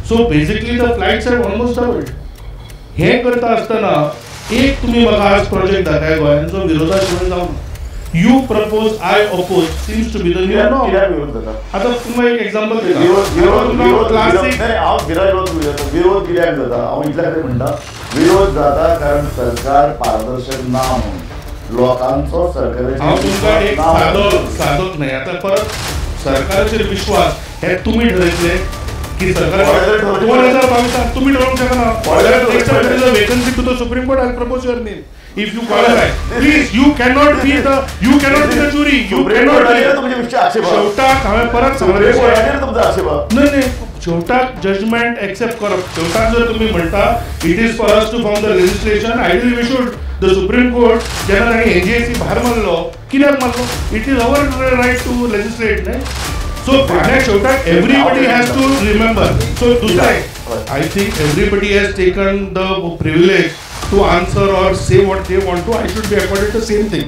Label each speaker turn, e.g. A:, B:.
A: So basically the flights have almost doubled. हें करता आसतना एक तुमी म्हाका आज प्रोजेक्ट दाखय गोंयांचो विरोधा शिवाय जावना. You propose, I oppose seems to be the new norm. आतां तुमकां एक एग्जाम्पल दिता.
B: हांव विरोध कित्याक जाता, हांव इतल्या खातीर म्हणटा, विरोध जाता कारण सरकार पारदर्शक ना म्हणून लोकांचो सरकाराचेर.
A: हांव तुमकां एक सादो सादोच न्हय, आतां परत सरकाराचेर विश्वास हे तुमी ठरयतले की सरकार 2022 तुमी ठरोवंक शकना. Vacancy to the Supreme Court, I propose your name if you qualify. Please, you cannot be the jury. You cannot be. शेवटाक हांवें परत सांगलें, न्हय न्हय, शेवटाक जजमेंट एक्सेप्ट करप. शेवटाक जर तुमी म्हणटा it is for us to form the legislation, ideally we should. The Supreme Court जेन्ना तांणी एनजीएसी भायर मारलो, कित्याक मारलो? It is our right to legislate न्हय. सो फाल्यां शेवटाक everybody has to remember. So दुसरें, I think everybody has taken the privilege to answer or say what they want to. I should be accorded the same thing.